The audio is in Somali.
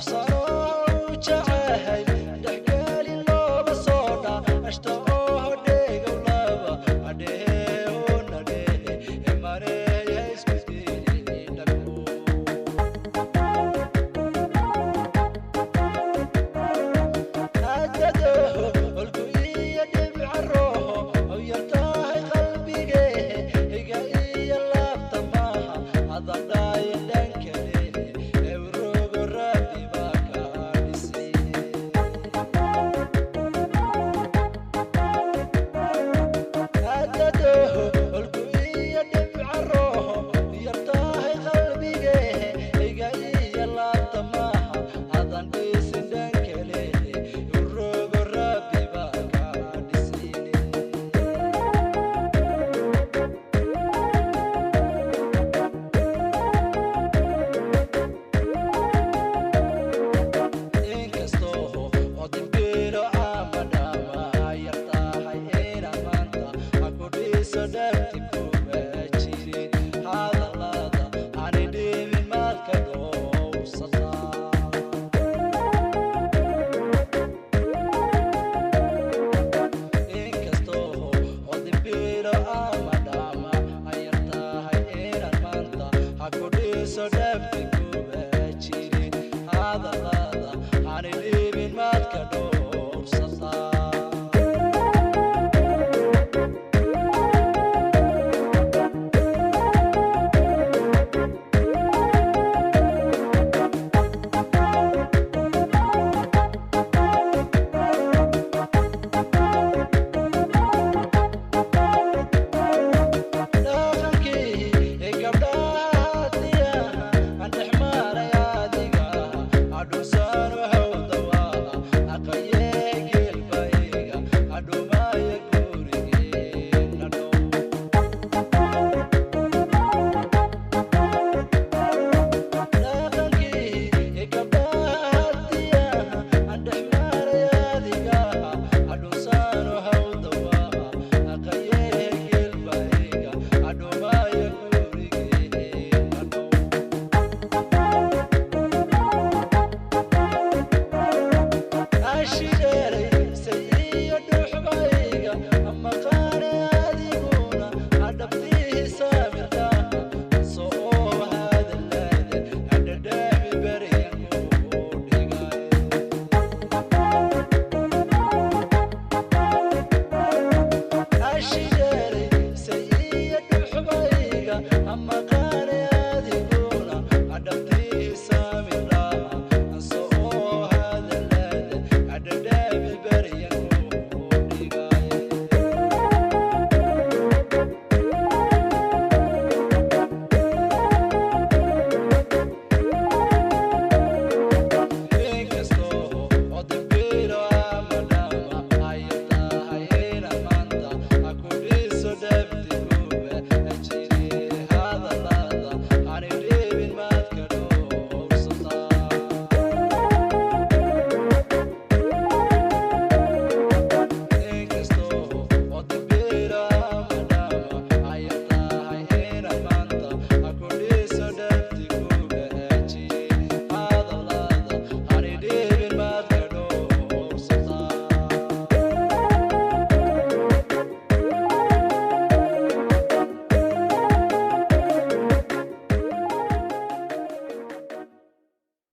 Nafsanoo jecel dhexgelin looba soo dha ashta oo dheegow laba adhehe nadhehe mareeya isku dirin dhagmo. Haddadaho holku iyo dhibca rooho aw yartahay qalbige higa iyo laabta maaha adadhaayo dhankale ewrogo rabbi baa kaa dhisay. Haddadaho holku iyo dhibca rooho yartahay qalbige higa iyo laabta maaha adan dhisin dhankale ewrogo rabbi baa kaa dhisay. Inkastoo odinbilo ama dhama yartahay inaan maanta ha ku dhiso dhabti kuma jirin hadallada ani dhimin maadka dhowsataa. Inkastoo odinbilo ama dhama yartahay inaan maanta ha ku dhiso dhabti